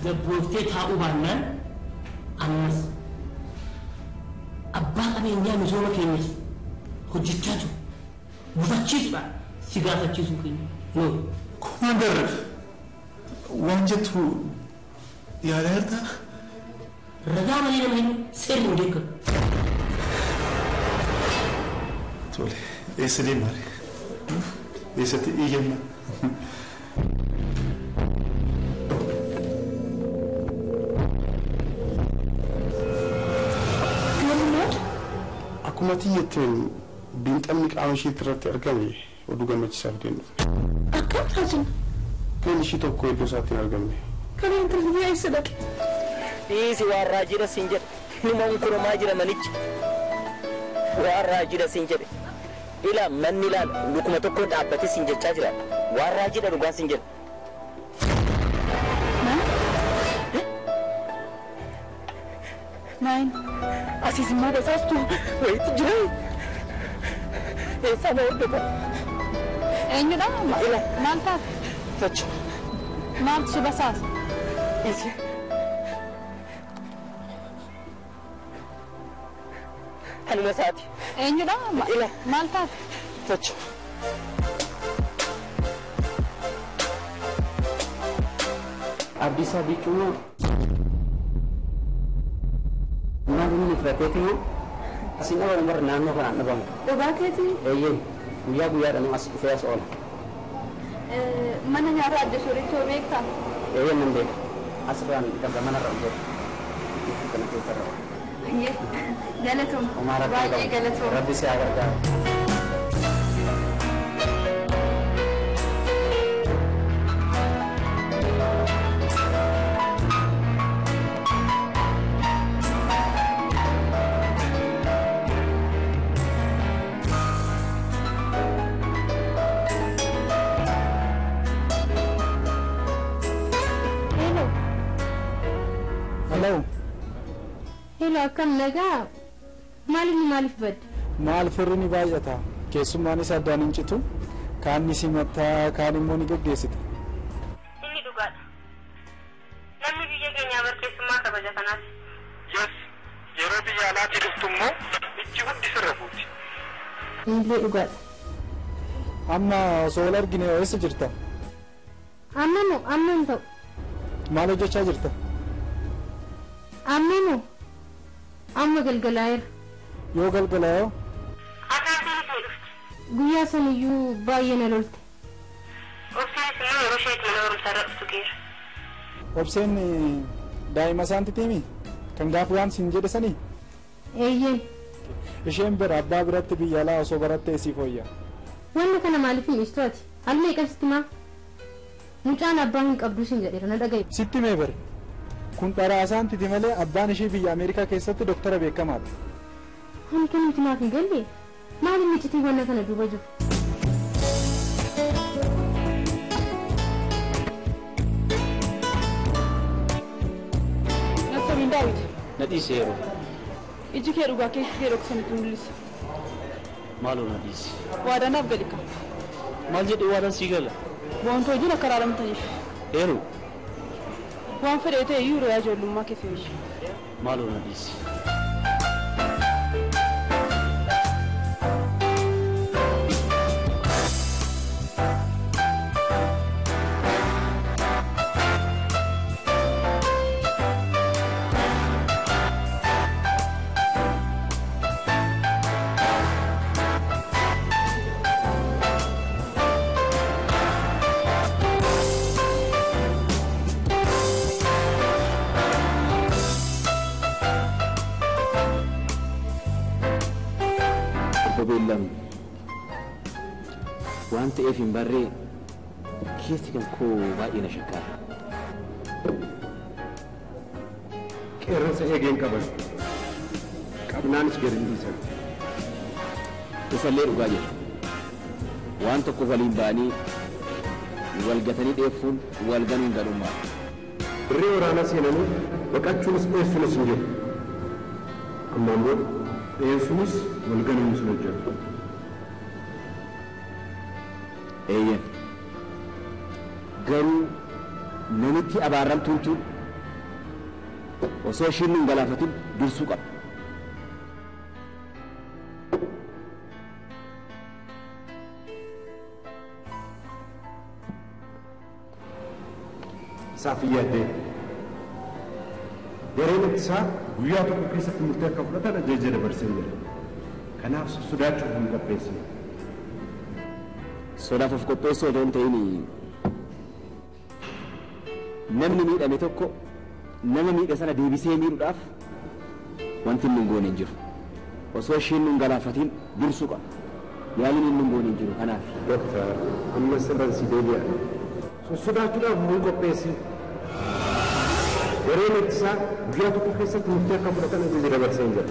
Tasgabbooftee taa'uu baannaan ammas abbaa qabeenyaa misooma keenyas hojjechaa jiru gufachiisuudhaan si gaafachiisuu keenya noonu. Komandar, waan jettu yaadaa jirtaa? Ragaa malee nama hidhu seerri hin deeggaru. Tole, eessa deemaa? Eessatti iyyanna? Akkuma xiyyeetteen biinxamni qaama isheetti irratti argame oduu gammachiisaa fideen dhufe. Akkam taasisu? Kan ishii tokko iddoo isaatti hin argamne. Kana intalli biyya eessa dhaqe? Dhiisi waan raajidha siin jedhe. Numa unkurumaa jira manichi. Waan raajidha siin jedhe. Ilaa manni ilaala lukuma tokko dhaabbate siin jechaa jira. Waan raajidha dhugaa siin jedhe. Naayin asiis immoo basaastu wayiitu jira. Eessaa na hordofa? Eenyudha? Maal taate? Sochi. Maaltu si basaasa? Dhiisi. Kanuma isaati. Eenyudha? Maal taate? Sochi. Abdiisaa Biccuu maal inni fudhateetu asin dhabamu bara naannoo kanaan dhabamu. Dhugaa keetii? Eeyyee guyyaa guyyaadhaan as dhufee as oola. Mana nyaataa adda soorittoo beektaa? Eeyyee nan beeka. Asirraan gama manarra hin jiru. Kana keessarra. Galatoom. Baay'ee galatoom. Rabbi si haa gargaaru. Hello. Hello, akkam nagaa? Maaliif maaliif badde? Maal firri ni baay'ata. Keessummaanis addaan hin citu. Kaan ni simataa, kaan immoo ni geggeessita. Inni dhugaadha. Namni biyya keenyaa barkeessummaa kabaja kanaaf. Yes, yeroo biyya alaatii dhuftu immoo ijji hundi sirra fuuti. Inni dhugaadha. Amma osoo wal argine eessa jirta? Amma moo amma hin ta'u. Maal hojjechaa jirta? Amma moo amma galgalaa'eera. Yoo galgalaa'oo? Guyyaa saniyyuu baay'ee na lolte. Obseenis immoo yeroo isheetti mana barumsaarra dhuftu geera. Obseen daa'ima isaanti tiimi? Kan gaafa waan siin jedhe sanii? Eeyyee. Isheen bira abbaa biratti biyya alaa osoo barattee siif wayya. Wanni kana maaliif hin dhiistu ati? Al meeqa sitti himaa? Mucaan abbaa hin qabdu siin jedheera na dhaga'i. Sitti mee bare? Kun dharaa isaantiti malee abbaan ishee biyya Ameerikaa keessatti doktara beekamaadha. Wanti nuti naaf hin galle maal inni citii wanna kana duuba jiru? Nattamiin Daawit. Na dhiise yeroo. Iji kee dhugaa keessi kee dhoksanitti mul'isa. Maaloo na dhiisi. Waadaan naaf gali ka. Maal jedhee waadaan sii gala? Wantoota hojiin akka araaramtaniif. Eeru. Waan fedhe ta'e iyyuu hiriyaa ijoollummaa kee fe'u. Maaloo na dhiisi. Beellam waan ta'eef hin barree keessi kan koo baay'ee na shakkaara. Qeerransa eegeen qaban qabnaanis gadi hin dhiisan. Isallee dhugaa jedha. Waan tokko waliin ba'anii wal gatanii dheeffuun wal ganuun gadhummaadha. Dirree waraanaa seenanii baqachuunis dheessuunis hin jiru. Ammaan booda dheessuunis wal ganuunis hin hojjetu. Eeyyen. Garuu namitti abaarramtuun tun Osoo ishiin nun galaafatin dursuu qabna. Isaaf yaaddee gareen ittisaa guyyaa tokko keessatti murtee akka fudhatan ajaja dabarsee jira. Kanaaf sodaachuuf hin qopheessine. Sodaaf of qopheessuu otoo hin ta'in namni miidhame tokko nama miidhe sana deebisee miidhuudhaaf wanti inni hin goone hin jiru. Osoo ishiin nun galaafatiin dursuu qaba. Yaaliin inni hin goone hin jiru kanaaf. Dooktar, amma sirran si deebi'a. Sodaachuudhaaf hin qopheessin. Gareen ittisaa guyyaa tokko keessatti murtee akka fudhatan ajaja dabarsee hin jira.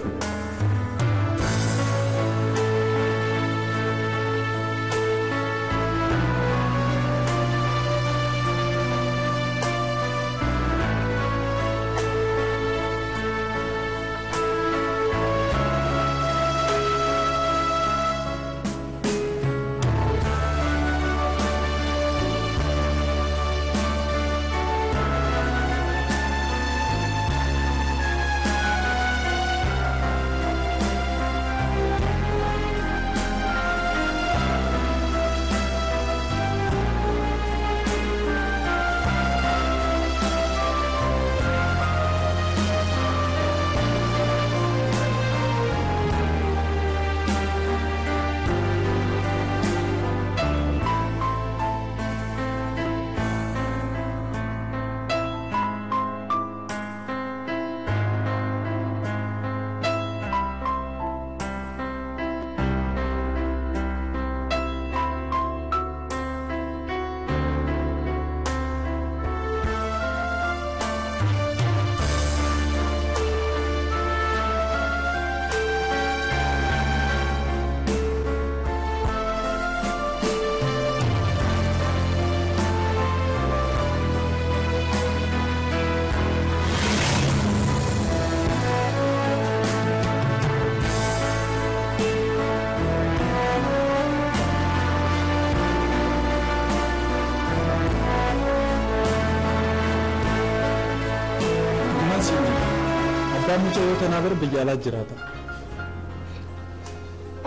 Abbaan mucayyoo tanaa bira biyya alaa jiraata.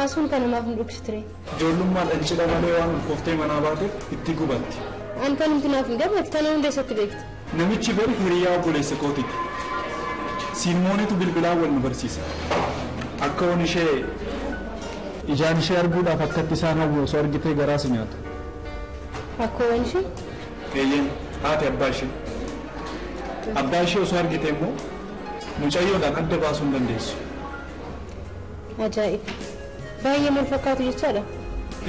Asuun kan namaaf nu dhugsitire. Ijoollummaadhaan cidha malee waan ulfooftee manaa baateef itti gubatti. An kan nuti naaf hin gabbatu kana hunda isatti beekti. Namichi bari hiriyaa obboleessa kootiiti. Siimoonitu bilbilaan wal nu barsiisa. Akka waan ishee ijaan ishee arguudhaaf akkatti isaan hawwu osoo argitee garaa si nyaatu. Akkoowwan ishee? Eeyyeen haati abbaa ishee. Abbaa ishee osoo argite immoo mucayyoodhaan adda baasuu hin dandeessu. Ajaa'iba! Baay'ee maal fakkaatu jechaadha.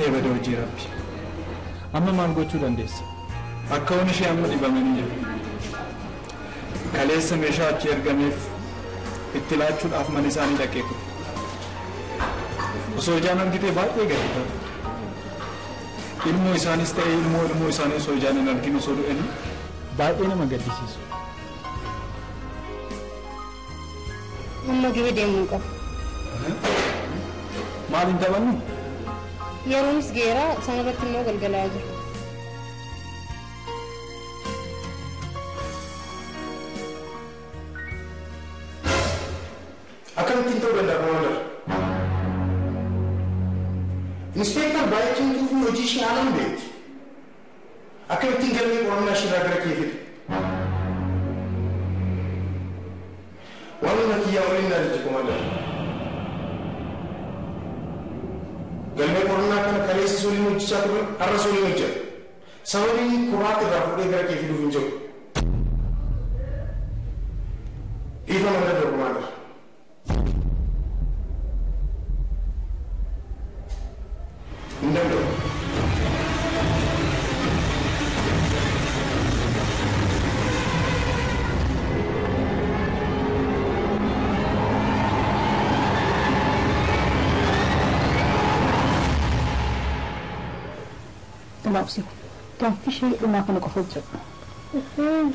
Eebada hojii rabbi. Amma maal gochuu dandeessa? Akka waan ishee amma dhibamanii jiru. Kaleessa meeshaa achi ergameef itti laachuudhaaf mana isaanii dhaqee ture. Osoo ijaan argitee baay'ee gadi ta'a. Ilmoo isaanis ta'ee ilmoo ilmoo isaanii osoo ijaan hin argin osoo du'anii baay'ee nama gaddisiisu. Amma gahee deemuu qaba. Maal hin taphannu? Yeroonis geeraa isaan irratti immoo galgalaa jiru. Akkamittiin ta'uu danda'a Komaander? Inspektar baay'ee cimtuu fi hojii ishee haalaan beekti. Akkamittiin galmee qorannaa ishee irraa gara kee fide? Waan kiyyaa waliin na ajaje Komaander. Galmee qorannaa kana kaleessa soliin hojjechaa ture har'a soliin hojjeta. Sababiin kuraatti irraa fuudhee gara kee fiduuf hin jiru. Dhiifama na darbe Komaander. Hin danda'u. Laabsiku. Gaaffii ishee dhumaa kana qofa hojjedhu.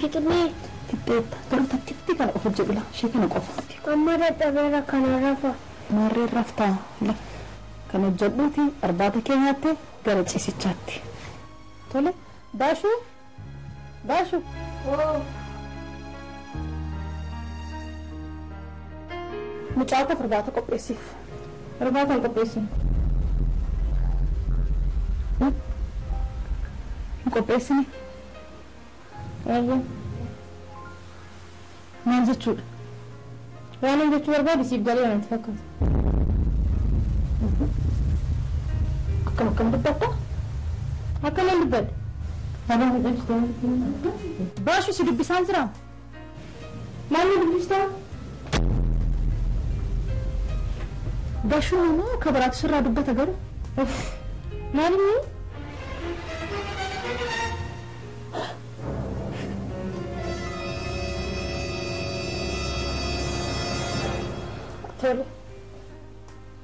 Fixnee. Fixxeetta. Garuu takkitti kana qofa hojjedhu laa ishee kana qofa. Amma dadhabeera kana rafa. Maarreen raftaa lafa. Kan hojjedhuuti arbaata kee nyaatte gara ciisichaatti. Tole baashuu baashuu. Mucaa koof irbaata qopheessiif. Irbaata hin qopheessine. Hin qopheessine? Eeyyee. Maal jechuudha? Waan hin jechuu barbaadu siif galee natti fakkaata. Akkam akkam dubbatta? Akkam dubbadha? Baashu si dubbisaan jira? Maal nu dubbistaa? Baashuun immoo ka biraatu sirraa dubbata garuu. Maal inni? Tole.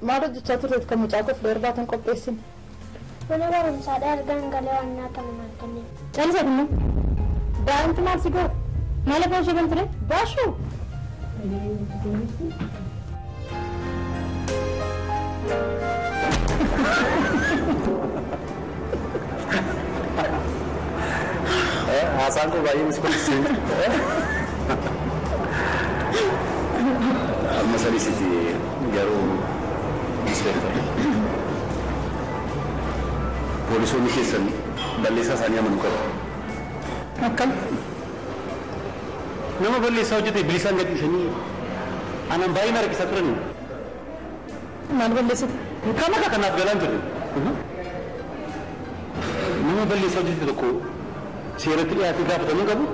Maal hojjechaa turteet kan mucaa koof irbaata hin qopheessine? Mana barumsaadhaa ergaan galee waan nyaatamu naan kennine. Calisa kunnu. Daa'imti maal si godhu? Maal afaan ishee banture? Baashuu! Haasaan koo baay'ee miskoolchise. Amma sadiisiti garuu inspektor. Poolisoonni keessan balleessaa isaanii amanuu qabu. Akkam? Nama balleessaa hojjete bilisaan gadhiisanii anaan baay'ee na rakkisaa turani. Maal balleessite? Kan akka kanaaf galaan turre. Nama balleessaa hojjete tokko seeratti dhiyaatee gaafatamuu qabu.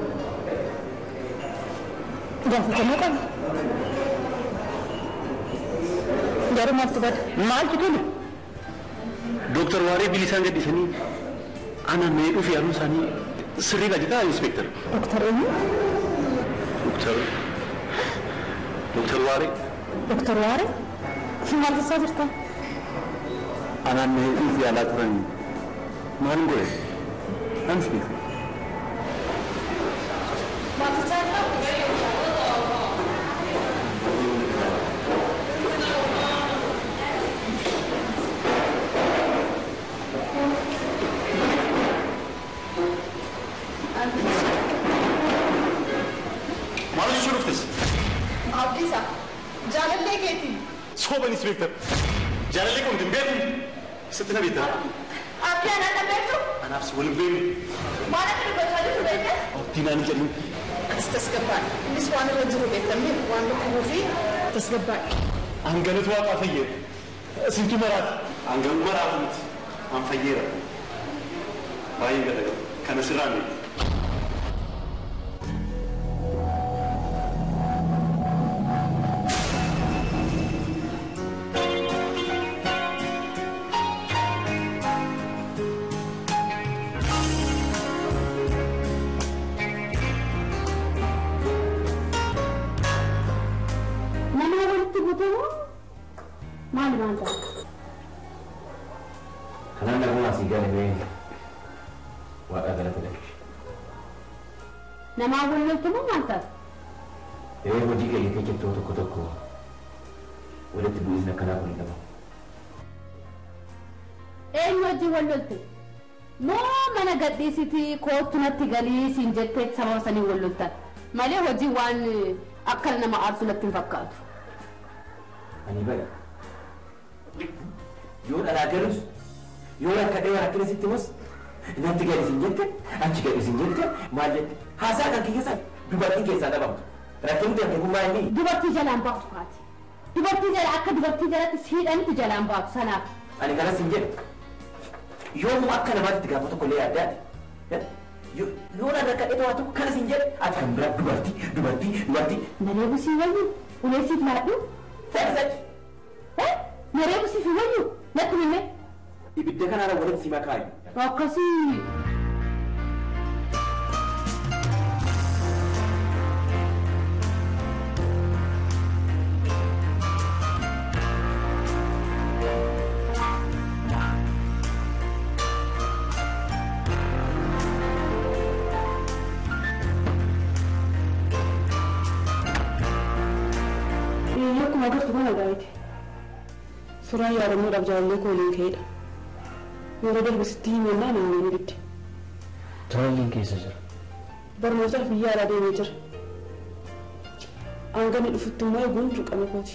Gaafatamuu qabu. Garuu maaltu bada? Maaltu tole? Dooktar Waaree bilisaan gadhiisanii ana miidhuu fi yaaluun isaanii sirriidha jedhaa inspektar. Dooktar eenyu? Dooktar Waaree. Dooktar Waaree? Maal jechaa jirta? Anaan miidhuu fi yaalaa turan maal godhe? Anis beeku. Maal jechaa jirta? Maal jechuu dhuftes? Abdiisa, jaalallee keeti. Sooban inspektar. Jaalallee koo hin beeku. Sitti na beektaa? Abdii anaan na beektu? Anaaf si waliin beeknu. Maal akka dubbachaa jirtu beekte? Abdii naan jedhin. Atis tasgabbaadha. Innis waan irra jiru beektamee waan dhukkubuu fi tasgabbaadha. Hanganatu waaqaa fayyeera. Sintu maraata. Hanganuu maraatu miti. An fayyeera. Baay'ee gada kana sirraa miti. Nama walitti butamu maal maal ta'a? Kanaan nama asii galee waaqa galata galche. Namaa wal loltumoo maal ta'a? Ee hojii keenya keessatti tokko tokko walitti bu'iinsa akkanaa kun hin dhabamu. Eenyu wajjin wal lolte? Moo mana gadhiisitii koottu natti galii siin jettee sababa sanii wal loltan? Malee hojii waan akkana nama aarsu natti hin fakkaatu. Ani bada. Yoo dhalaa galus yoo rakkadhee rakkina sitti mus natti gadi siin jette achi gadi siin jette maal jette haasaa kan keessaa dubartiin keessaa dhabamtu. Rakkinni dargaggummaa inni. Dubartii jalaan baatu kaati. Dubartii jala akka dubartii jalatti siidhanitti jalaan baatu sanaaf. Ani kanas hin jedhu. Yoomuu akka namaatti gaafa tokko illee yaaddaati. Yoo na rakkadhee to'atu tokko kanas hin jedhu ati kan biraa dubartii dubartii dubartii. Naree busii wayyu uleesiif laadhu. Sadi. Naree busiif wayyu natti hime. Ibidda kanaara walitti si makaayu. Akkasii. Akkuma agartu kana gaa'eeti. Suuraan yaadamuudhaaf jaalallee koo waliin ka'edha. Yeroo darbe sitti himannaa na waliin didde. Jaalalleen keessa jira. Barnootaaf biyya alaa deemee jira. Hanga inni dhufutti immoo eeguun dirqama kooti.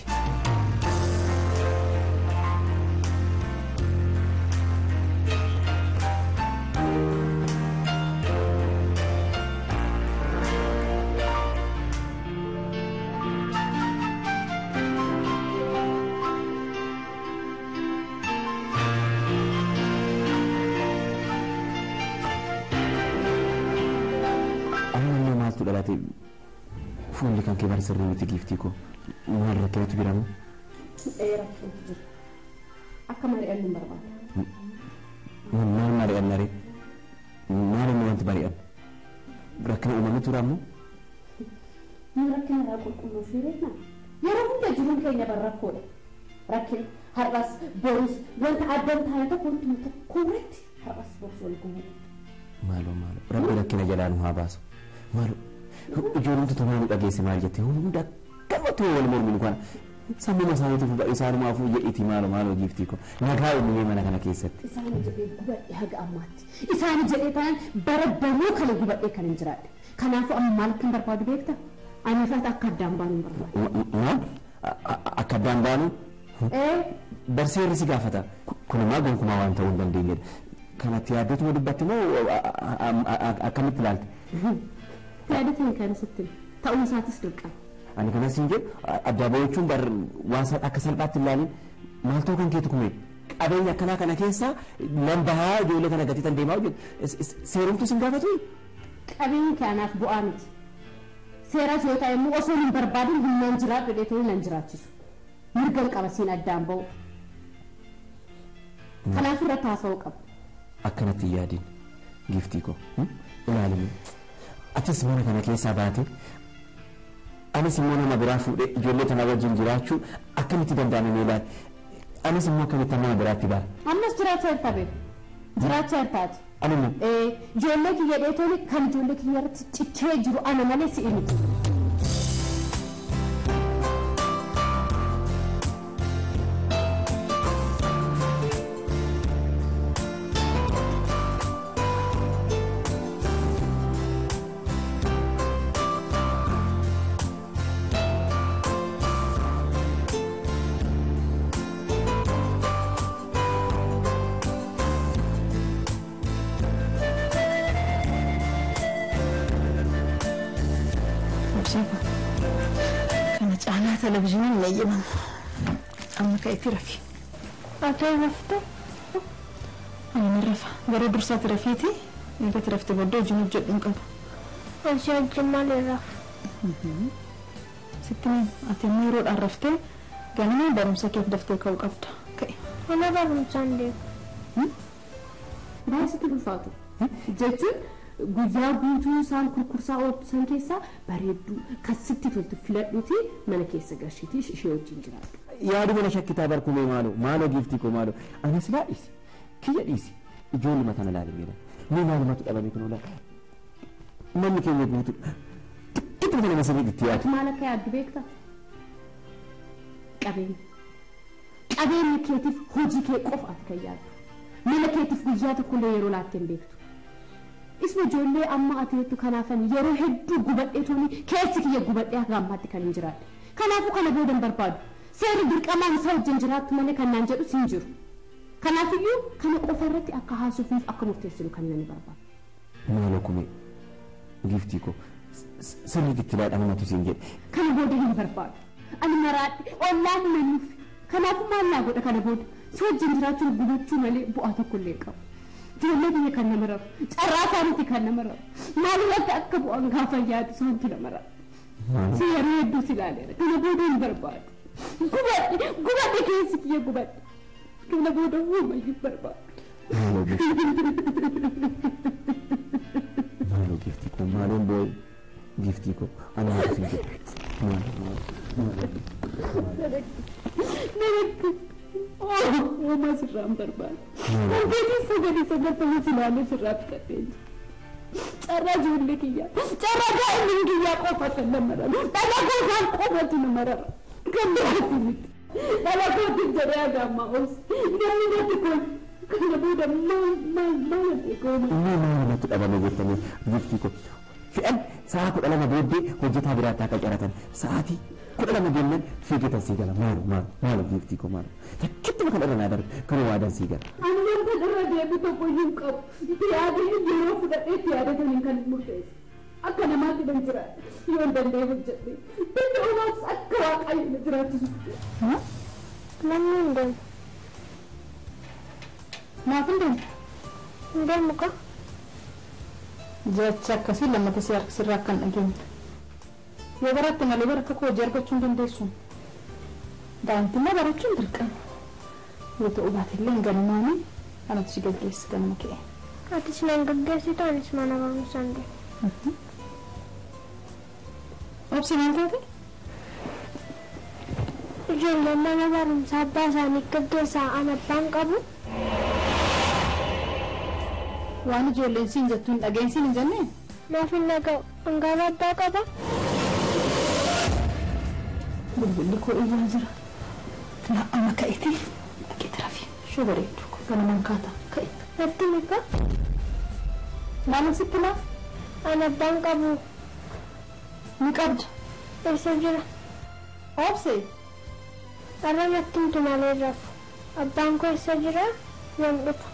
dhalate fuulli kan kee barsirrii miti giiftii koo maal rakkinatu jira moo? Rakkinatu jira. Akka mari'annu hin barbaadu. Maal mari'anna ree? Maal inni wanti mari'annu? Rakkina uumamee tura ammoo? Nu rakkina irraa qulqulluu fi reefna. Yeroo hunda jiruun keenya bar rakkoodha. Rakkina har'as borus wanta adda hin taane tokko wantuma tokko irratti har'as borus wal gubuu. Maaloo maaloo rabbi rakkina jalaa nu haa baasu. Maaloo ijoolleen tutumaa nu dhageesse maal jette hunda gammatoo wal morminu kana sammuma isaaniitiif isaanumaafuu jedhiti maaloo maaloo giiftii koo nagaa uumamee mana kana keessatti. Isaani jedhee gubadhe haga ammaatti. Isaani jedhee taanaan bara banuu kana gubadhee kan hin jiraadhe. Kanaafuu amma maal akka hin barbaadu beekta? Ani fi ati akka addaan baanu hin barbaadu. Maal? Akka addaan baanu? Barseerri si gaafata. Kunumaa gonkumaa waan ta'uu hin dandeenyedha. Kanatti yaaddeetuma dubbatti moo akkamitti ilaalte? Yaadatiin kana sitti ta'uun isaatis dirqama. Ani kanas hin jedhu adda bahuun bar waan akka salphaatti ilaalin maaltoo kan keetu kume qabeenya akkanaa kana keessa nan bahaa ijoollee kana gatii tan deemaa hojjetu seerumtu sin gaafatu. Qabeenyi kanaaf bu'aa miti. Seeras yoo ta'e immoo osoo hin barbaadin humnaan jiraadhu jedhee nan jiraachisu. Mirgan qaba siin addaan ba'u. Kanaaf irratti haasa'uu qaba. Akkanatti hin yaadin giiftii koo ilaalimi atis mana kana keessaa baate anis immoo nama biraa fuudhee ijoollee tana wajjin jiraachuu akkamitti danda'ame mee ilaali anis immoo akkamitti nama biraatti bara. Ammas jiraachaa jirta beeku jiraachaa jirtaati. Anuma. Ijoollee kiyya dheetooni kan ijoollee kiyya irratti cichee jiru ana malee si'i miti. Kana caalaa televizyiiniin hin eeyyamamu. Amma ka'eetii rafi. Ati rafte? Ani ni rafa. Garuu dursaati rafiiti. Eegatti rafte booddee hojiin hojjedhu hin qabu. Hojii wajjin maal hin rafu? Sitti miin ati immoo yeroodhaan raftee ganama barumsa keef daftee ka'uu qabda. Ka'e. Mana barumsaa hin deemu. Baay'ee sitti ulfaatu. Jechuun guyyaa guutuu isaan kurkursaa ooltu san keessaa bareedduu kan sitti toltu filadhuuti mana keessa gashiitii ishee wajjin jiraadhu. Yaaduma na shakkitaa barkumee maaloo maaloo giiftii koo maaloo anas laa dhiisi kiyya dhiisi ijoolluma tana laali meela mee maalumatu dhabame kun oolaa manni keenya guutuudha xiqqeetu nama sirrii itti yaadu. Maal akka yaaddu beektaa? Qabeenya. Qabeenya keetiif hojii kee qofa ati kan yaaddu. Mana keetiif guyyaa tokkollee yeroo laattee hin beektu. Isuma ijoollee amma ati jettu kanaafan yeroo hedduu gubadhee tuni keessi kiyya gubadhee hanga ammaatti kan hin jiraadhe. Kanaafuu kana booda hin barbaadu. Seerri dirqamaan isa wajjin jiraattu malee kan naan jedhus hin jiru. Kanaafiyyuu kana qofa irratti akka haasofnuuf akka murteessinu kan inni barbaadu. Maaloo kumee giiftii koo sirriitti itti laadhamamatu siin jedhe. Kana booda hin barbaadu. Ani maraadhe ollaan na nuuf. Kanaafuu maal naa godha kana booda si wajjin jiraachuun gubachuu malee bu'aa tokko illee hin qabu. Ijoollee biyya kan nama rabu carraa isaaniitti kan nama rabu maalirratti akka bu'an gaafa yaadu isaantu nama rabu. Si yeroo hedduu si ilaaleera kana booda hin barbaadu. Gubadhe gubadhe keessi kiyya gubadhe kana booda uumayyuu barbaadu. Maaloo giiftii koo maaloon boo'e giiftii koo ana haati jedhe maaloo maaloo. Uumaa sirraa hin barbaadu. Wantoota sagalee sagaltama silaalee sirraa fixadhee jira. Carraa ijoollee kiyyaa, carraa daa'imman kiyyaa qofa kan nama rara. Dhala goosaan qofatu nama rara. Kan biraatti miti. Dhala kootiif jedhee haga ammaa obsi. Namni natti kun kana booda maal maal maal goona. Inni maalumatti dhabame jettanii giiftii koo fe'an sa'a 12 booddee hojjetaa biraatti akka caratan sa'aatii 12 jennaan fiigetan sii gala maalo maalo maalo giiftii koo maalo takkittuma kan irra naa darbe kan waadaan sii gala. Ani wanta irra deebi tokko iyyuu hin qabu. Itti yaadee yeroo fudhadhee itti yaadataniin kan murteesse. Akka namaatti nan jiraadhe yoo hin danda'e hojjedhe. Danda'umaas akka waaqayyo na jiraachisu. Namni hin deemu. Maaf hin deemu? Hin deemu ka. Jecha akkasii lammata si harkisirraa akka hin dhageenye. Yoo baratte malee bara akka koo hojii argachuu hin dandeessu. Daa'imti immoo barachuun dirqama. Yoo ta'u baatellee hin galmaanii anatu si gaggeessa ganama ka'e. Atis nan gaggeessitu anis mana barumsaa hin deemu. Obsi maal taate? Ijoolleen mana barumsaa abbaa isaanii gaggeessaa an abbaan qabu. Waan ijoolleen siin jettu hin dhageenye siin hin jennee? Naaf hin dhaga'u. Hangafa abbaa qaba. Bilbilli koo iyyaa jira. Amma ka'eeti dhaqeeti rafi. Shoo bareeddu ganamaan kaata ka'e. Natti mika. Maal sitti laa? An abbaan qabu. Ni qabda. Eessa jira? Obse. Har'a natti himtu malee rafu. Abbaan koo eessa jira? Yoom dhufa?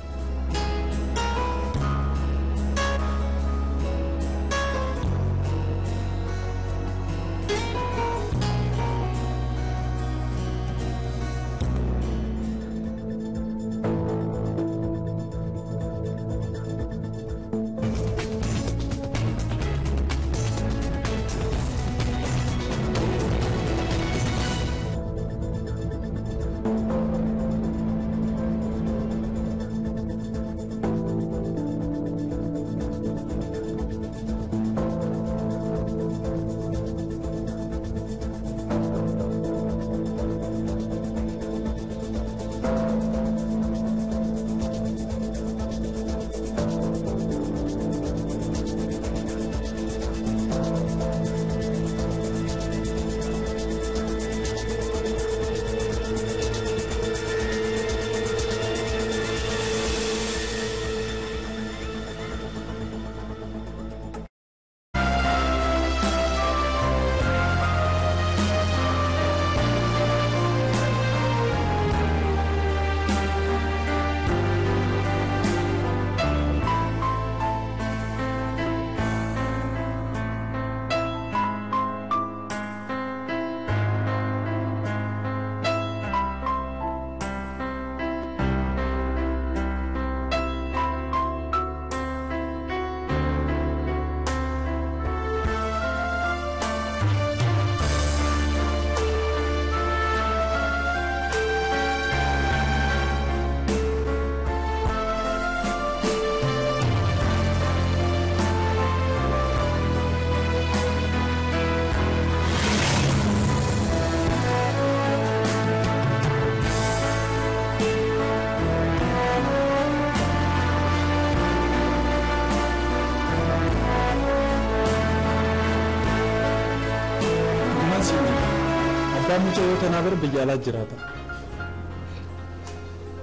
Abbaan mucayyoo tanaa bira biyya alaa jiraata.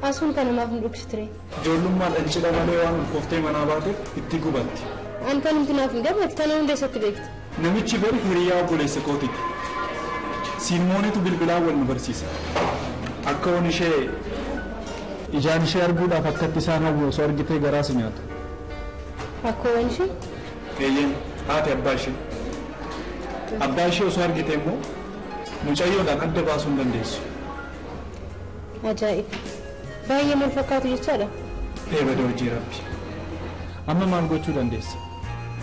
Asuun kana maaf nu dhukkisitire? Ijoollummaadhaan cidha malee waan ulfooftee manaa baateef itti gubatti. An kan himti naaf hin gabbatu kana hunda eessatti beekti? Namichi bari hiriyaa obboleessa kootiiti. Siimoonitu bilbilaan wal nu barsiisa. Akka waan ishee ijaan ishee arguudhaaf akkatti isaan hawwu osoo argitee garaa si nyaatu. Akkoowwan ishee? Eeyyeen haati abbaa ishee. Abbaa ishee osoo argite immoo mucayyoodhaan adda baasuu hin dandeessu. Ajaa'iba! Baay'ee maal fakkaatu jechaadha. Eebada hojii rabbi. Amma maal gochuu dandeessa?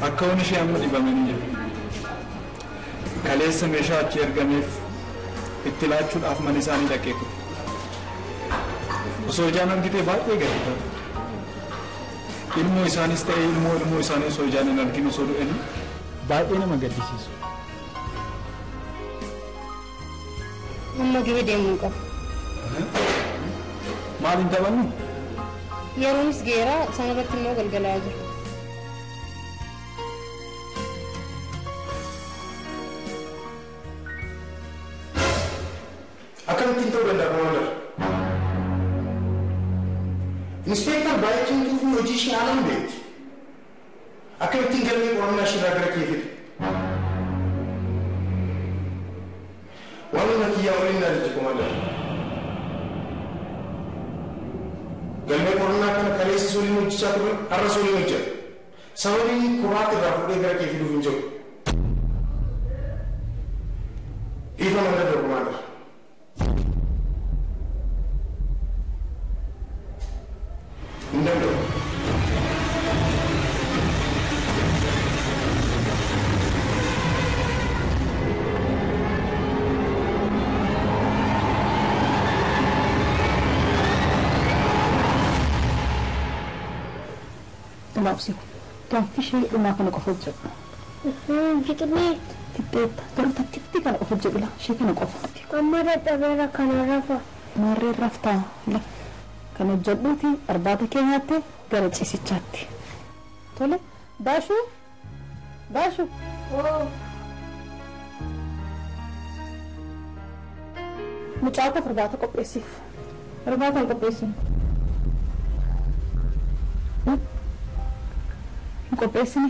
Akka waan ishee amma dhibamanii jiru. Kaleessa meeshaa achi ergameef itti laachuudhaaf mana isaanii dhaqee ture. Osoo ijaan argitee baay'ee gadi ta'a. Ilmoo isaanis ta'ee ilmoo isaanii osoo ijaan hin argin osoo du'anii baay'ee nama gaddisiisu. Amma gahee deemuu qaba. Maal hin taphannu? Yeroonis geeraa sana irratti immoo galgalaa jira. Akkamittiin ta'uu danda'a Komaander? Inspektar baay'ee cimtuu fi hojii ishee haalaan beekti. Akkamittiin galmee qorannaa ishee irraa gara kee fide? Waan humna kiyyaa waliin na ajaje Komaander. Galmee qorannaa kana kaleessa waliin hojjechaa ture har'as waliin hojjeta. Sababiin koraatti irraa fuudhee gara kee fiduuf hin jiru. Dhiifama hin danda'u Komaander. Hin danda'u. Naa obsi. Gaaffii ishee dhumaa kana qofa hojjedhu. Fixnee. Fixxeetta. Garuu takkittii kana qofa hojjedhu laa ishee kana qofa. Amma dadhabeera kana rafa. Maarreen raftaa lafa. Kan hojjedhuuti arbaata kee nyaattee gara ciisichaatti. Tole baashuu baashuu. Mucaa koof irbaata qopheessiif. Irbaata hin qopheessinu. Hin qopheessine.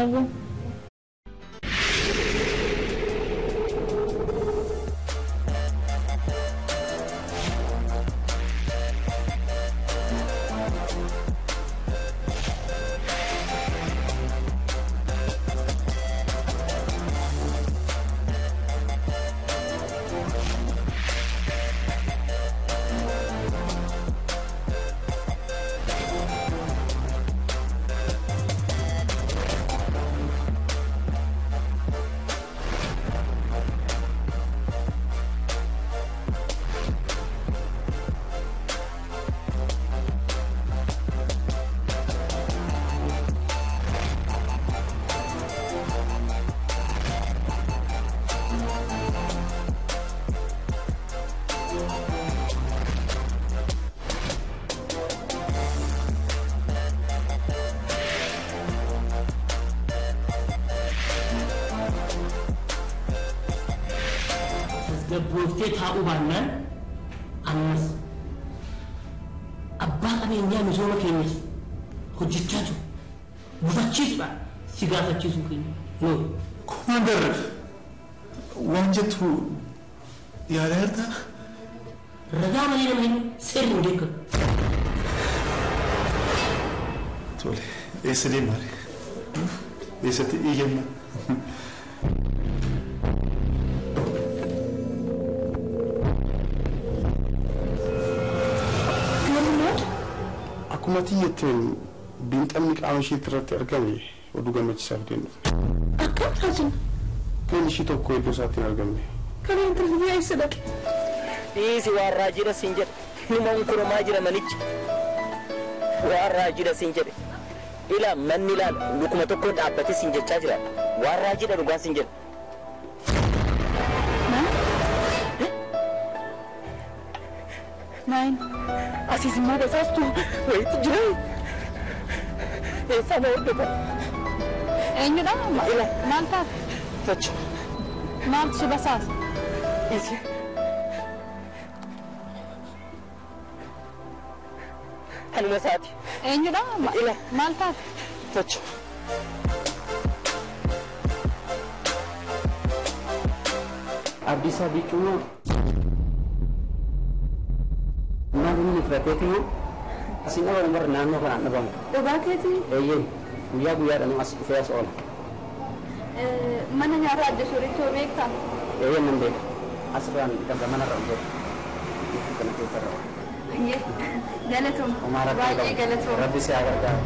Eeyyee. Gabbooftee taa'uu baannaan ammas abbaa qabeenyaa misooma keenyas hojjechaa jiru gufachiisuudhaan si gaafachiisuu keenya noo. Komaander waan jettu yaadaa jirtaa? Ragaa malee nama hin seerri hin deeggaru. Tole eessa deemaa? Eessatti iyyanna? Akkuma xiyyeetteen biinxamni qaama isheetti irratti argame oduu gammachiisaa fideen dhufe. Akkam taasisu? Qeen ishii tokko iddoo isaatti hin argamne. Kana intalli biyya eessa dhaqe? Dhiisi waan raajidha siin jedhe. Numa unkurumaa jira manichi. Waan raajidha siin jedhe. Ilaa manni ilaala lukuma tokkoon dhaabbatee siin jechaa jira. Waan raajidha dhugaa siin jedhe. Nine. Asiis immoo basaastu wayiitu jira. Eessaa na hordofa? Eenyudha? Maal taate? Sochi. Maaltu si basaasa? Dhiisi. Anuma isaati. Eenyudha? Maal taate? Sochi. Abdiisaa Biccuu maal inni fudhateetu asin dhabamu bara naannoo kanaan dhabamu. Dhugaa keetii? Eeyyee guyyaa guyyaadhaan as dhufee as oola. Mana nyaataa adda soorichoo beektaa? Eeyyee nan beeka. Asirraan gama manarra hin beeku. Kana keessarra. Galatoom. Baay'ee galatoom. Rabbi si haa gargaaru.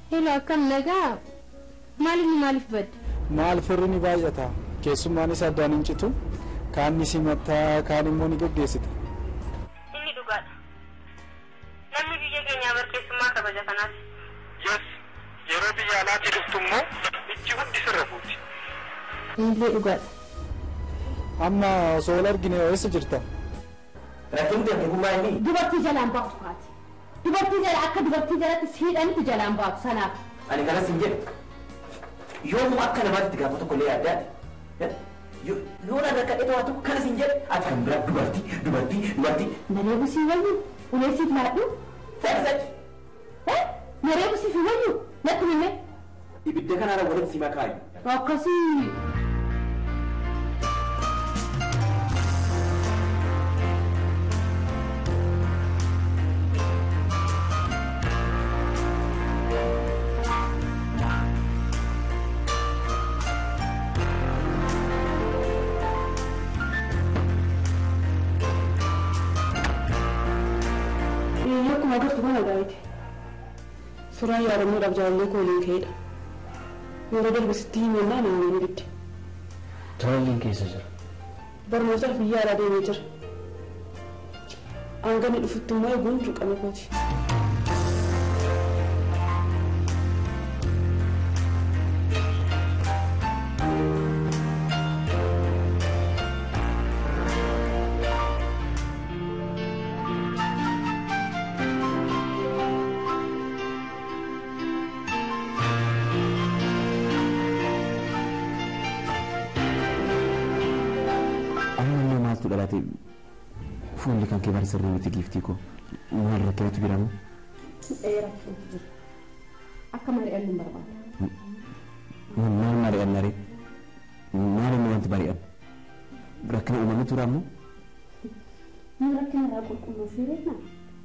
Hello, akkam nagaa? Maaliif maaliif badde? Maal firri ni baay'ata. Keessummaanis addaan hin citu. Kaan ni simataa, kaan immoo ni geggeessita. Inni dhugaadha. Namni biyya keenyaa bar keessummaa kabaja kanaaf. Yes, yeroo biyya alaatii dhuftu immoo ijji hundi sirra buuti. Illee dhugaadha. Amma osoo wal argine eessa jirta? Rakkinni dargaggummaa inni. Dubartii jalaan baatu kaati. Dubartii jala akka dubartii jalatti siidhanitti jalaan baatu sanaaf. Ani kanas hin jedhu. Yoomuu akka namaatti gaafa tokko illee yaaddaati. Yoo na rakkadhee to'atu tokko kanas hin jedhu. Ati kan biraa dubartii dubartii dubartii. Naree busii wayyu ulee siif laadhu. Sachi. Naree busii fi wayyu natti hime. Ibidda kanaara walitti si makaayu. Akkasii. Suuraan yaadannoodhaaf jaalallee koo waliin ka'edha. Yeroo darbe sitti himannaa na amanuu didde. Jaalalleen keessa jira. Barnootaaf biyya alaa deemee jira. Hanga inni dhufutti immoo eeguun dirqama kooti. Amma maaltu dhalate fuulli kan kee sirrii miti giiftii koo maal rakkinatu jira moo? Rakkinatu jira. Akka mari'annu hin barbaadu. Maal mari'anna ree? Maal inni wanti mari'annu? Rakkina uumamee tura ammoo? Nu rakkina irraa qulqulluu fi reetna.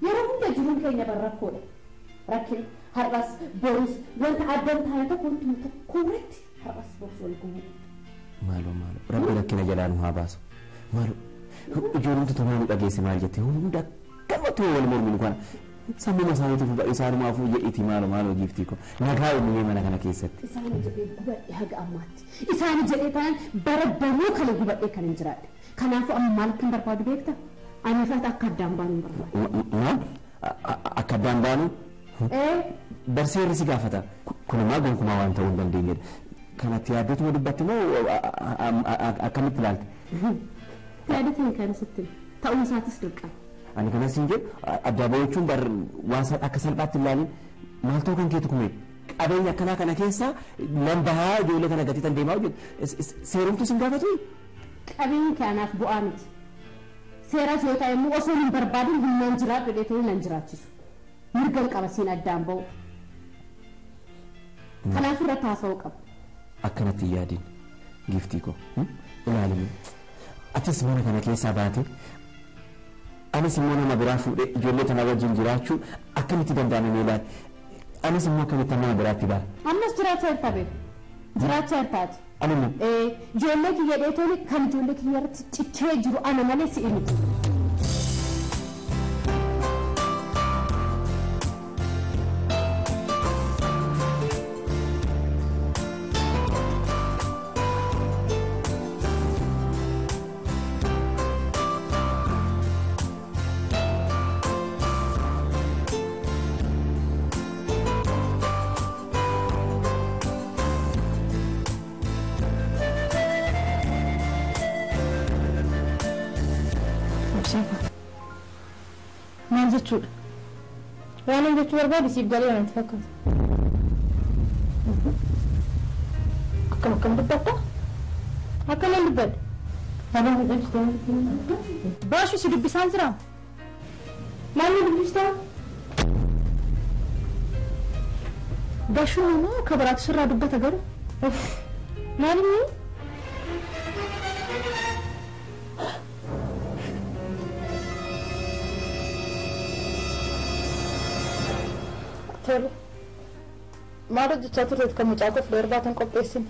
Yeroo hunda jiruun keenya bar rakkoodha. Rakkina har'as borus wanta adda hin taane tokko wantuma tokko irratti har'as borus wal gubuu. Maaloo maaloo rabbi rakkina jalaa nu haa baasu. Maaloo ijoolleen tutumaa nu dhageesse maal jette hunda gamatti wal morminu kana sammuma isaaniitiif isaanumaafuu jedhiti maaloo maaloo giiftii koo nagaa uumamee mana kana keessatti. Isaani jedhee gubadhe haga ammaatti. Isaani jedhee taanaan bara banuu kana gubadhee kan hin jiraadhe. Kanaafuu amma maal akkan barbaadu beekta? Ani fi ati akka addaan baanu hin barbaadu. Maal? Akka addaan baanu? Barseerri si gaafata. Kunumaa gonkumaa waan ta'uu hin dandeenyedha. Kanatti yaaddeetuma dubbatti moo akkamitti ilaalte? Yaadatiin kana sitti ta'uun isaatis dirqama. Ani kanas hin jedhu adda bahuun bar waan akka salphaatti ilaalin maal ta'uu kan keetu kume qabeenya akkanaa kana keessa nan bahaa ijoollee kana gatii tan deemaa hojjetu seerumtu sin gaafatu. Qabeenyi kee anaaf bu'aa miti. Seeras yoo ta'e immoo osoo hin barbaadin humnaan jiraadhu jedhee nan jiraachisu. Mirgan qaba siin addaan ba'u. Kanaaf irratti haasa'uu qaba. Akkanatti hin yaadin giiftii koo ilaalimi. Atis mana kana keessaa baate anis immoo nama biraa fuudhee ijoollee tana wajjin jiraachuu akkamitti danda'ame mee ilaali. Anis immoo akkamitti nama biraatti bara. Ammas jiraachaa jirta beeku. Jiraachaa jirtaati. Ani immoo. Ijoollee kiyya dheetooni kan ijoollee kiyya irratti cichee jiru ana malee si'i miti. Maal jechuudha? Waan hin jechuu barbaadu siif galee natti fakkaata. Akkam akkam dubbatta? Akkam dubbadha? Baashu si dubbisaan jira? Maal nu dubbistaa? Baashu immoo ka biraatu sirraa dubbata garuu. Maal inni? Tole. Maal hojjechaa turteet kan mucaa koo fuula irbaatan qopheessine?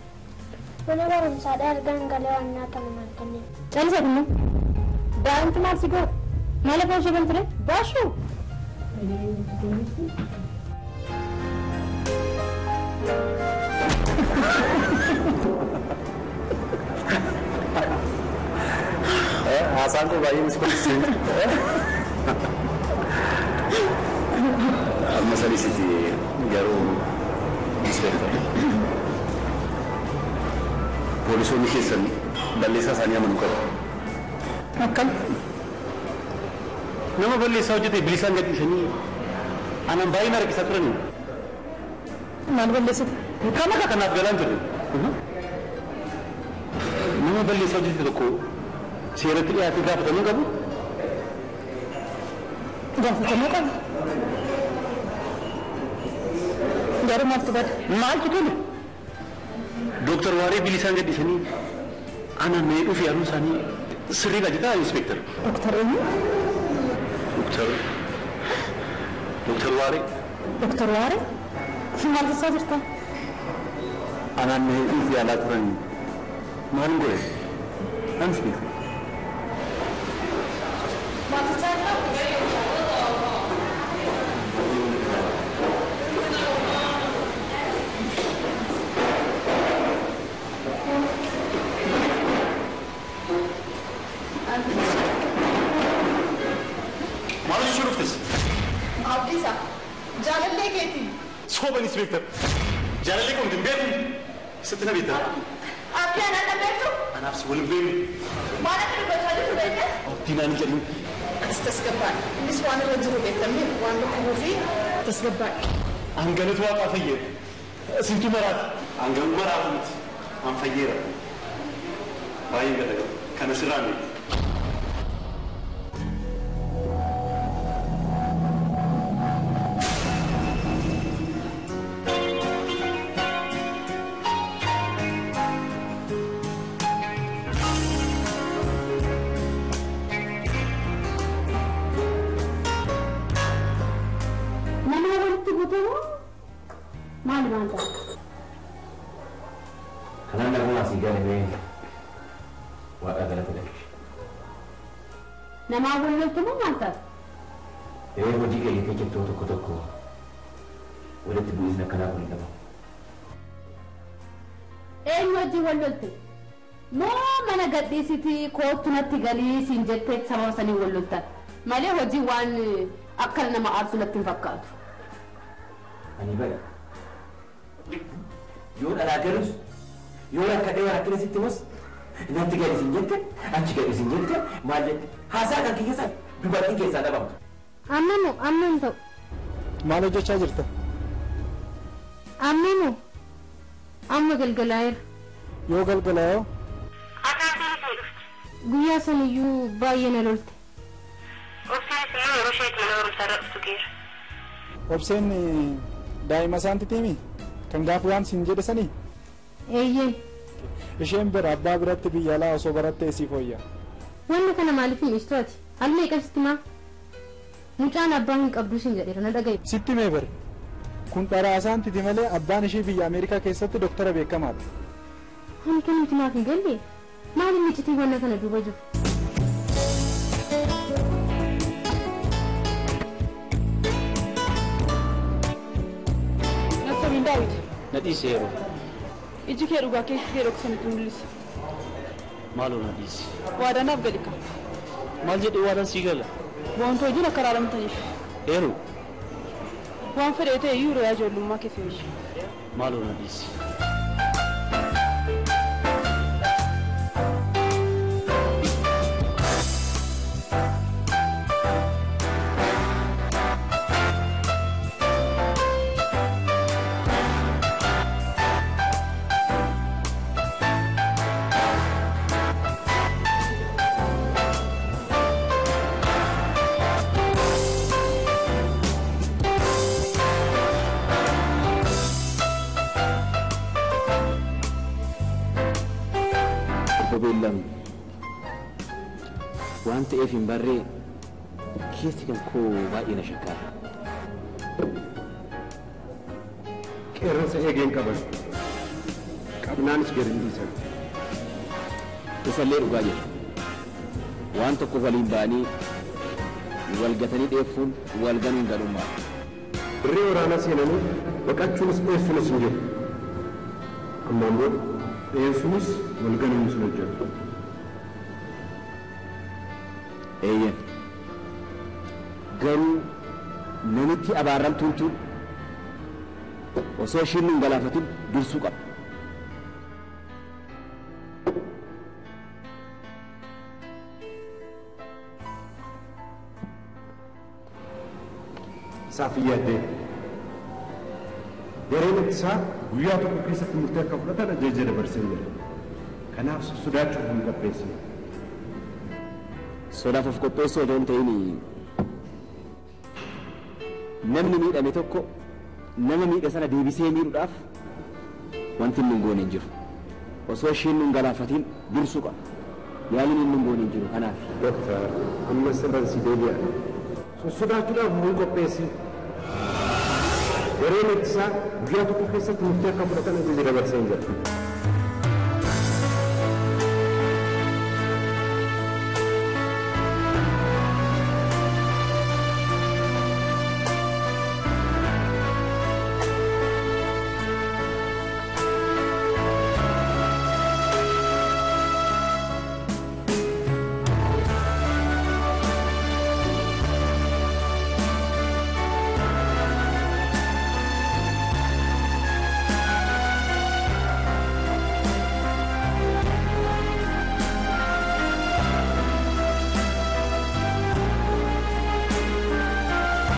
Mana barumsaadhaa ergaan galee waan nyaatamu naan kennine. Calisa kunnu. Daa'imti maal si godhu? Maal afaan ishee banture? Baashuu! Haasaan koo baay'ee miskoolchise. Amma sadiisitti garuu inspektor. Poolisoonni keessan balleessaa isaanii amanuu qabu. Akkam? Nama balleessaa hojjete bilisaan gadhiisanii anaan baay'ee na rakkisaa turani. Maal balleessite? Kan akka kanaaf galaan jirre. Nama balleessaa hojjete tokko seeratti dhiyaatee gaafatamuu qabu. Gaafatamuu qabu. Garuu maaltu bade? Maaltu tole? Dooktar Waaree bilisaan gadhiisanii ana miidhuu fi yaaluun isaanii sirriidha jettaa inspektar. Dooktar eenyu? Dooktar Waaree. Dooktar Waaree? Maal jechaa jirta? Anaan miidhuu fi yaalaa turan maalin godhe? Anis beeku. Maal jechaa jirta? Maal jechuu dhuftes? Abdiisa jaalallee keetii. Soobanis beekta. Jaalallee koo hin beeku. Isatti na beekta. Abdii anaan na beektu? Anaaf si waliin beeknu. Maal akka dubbachaa jirtu beekte? Abdii naan hin jedhin. Atis tasgabbaadha. Innis waan irra jiru beektamni waan dhukkubuu fi tasgabbaadha. Hanganatu waaqaa fayyeera. Sintu maraata. Hanganuu maraatu miti. An fayyeera. Baay'een gadda kana sirraa miti. Nama walitti guutamu maali maal ta'a? Kanaan nama asii galee waaqa galata galche. Namaa wal loltu moo maal ta'a? Ee hojii keenya keessatti tokko tokko walitti bu'iinsa akkanaa kun hin dhabamu. Eenyu wajjin wal lolte? Moo mana gadhiisitii koottu natti galii siin jettee sababa saniin wal loltan? Malee hojii waan akkana nama aarsu natti hin fakkaatu. Ani bada. Yoo dhalaa galus yoo rakkadhee rakkina sitti mus natti gadi siin jette achi gadi siin jette maal jette haasaa kan kiyya dubartiin keessaa dhabamtu. Amma moo amma hin ta'u. Maal hojjechaa jirta? Amma moo amma galgalaa'eera. Yoo galgalaa'oo? Guyyaa saniyyuu baay'ee na lolte. Obseenis immoo yeroo isheetti mana barumsaarra dhuftu geera. Obseen daa'ima isaanti kan gaafa waan siin jedhe sanii? Eeyyee. Isheen bira abbaa biratti biyya alaa osoo barattee siif wayya. Wanni kana maaliif hin ibsitu ati? Almee qabsitti maa? Mucaan abbaa hin qabdu siin jedheera na dhaga'i. Sitti mee bare? Kun dharaa isaantiti malee abbaan ishee biyya Ameerikaa keessatti doktara beekamaadha. Wanti nuti naaf hin galle maal inni citii wanna kana duuba jiru? Nattamiin Daawit. Na dhiise yeroo. Iji kee dhugaa keessi kee dhoksanitti mul'isa. Maaloo na dhiisi. Waadaan naaf gali ka. Maal jedhee waadaan sii gala? Boontuu wajjin akka araaramtaniif. Eeruu. Waan fedhee ta'e iyyuu hiriyaa ijoollummaa kee fe'u. Maaloo na dhiisi. Beellam waan ta'eef hin barree keessi kan koo baay'ee na shakkaara. Qeerransa eegeen qaban qabnaanis gadi hin dhiisan. Isallee dhugaa jira. Waan tokko waliin ba'anii wal gatanii dheeffuun wal ganuun gadhummaa. Dirree waraanaa seenanii baqachuunis dheessuunis hin jiru. Ammaan booda dheessuunis wal ganuunis hin hojjetu. Eeyyen. Garuu namitti abaarramtuun tun osoo isheen hin galaafatin dursuu qaba. Isaaf hin yaaddeen. Gareen ittisaa guyyaa tokko keessatti murtee akka fudhatan ajaja dabarsee jira. Kanaaf sodaachuuf hin qopheessine. Sodaaf of qopheessuu otoo hin ta'in namni miidhame tokko nama miidhe sana deebisee miidhuudhaaf wanti inni hin goone hin jiru. Osoo isheen hin galaafatiin dursuu qaba. Yaaliin inni hin goone hin jiru kanaaf. Dooktar amma sirran si deebi'a. Sodaachuudhaaf hin qopheessin. Gareen ittisaa guyyaa tokko keessatti murtee akka fudhatan ajaja dabarsee jira.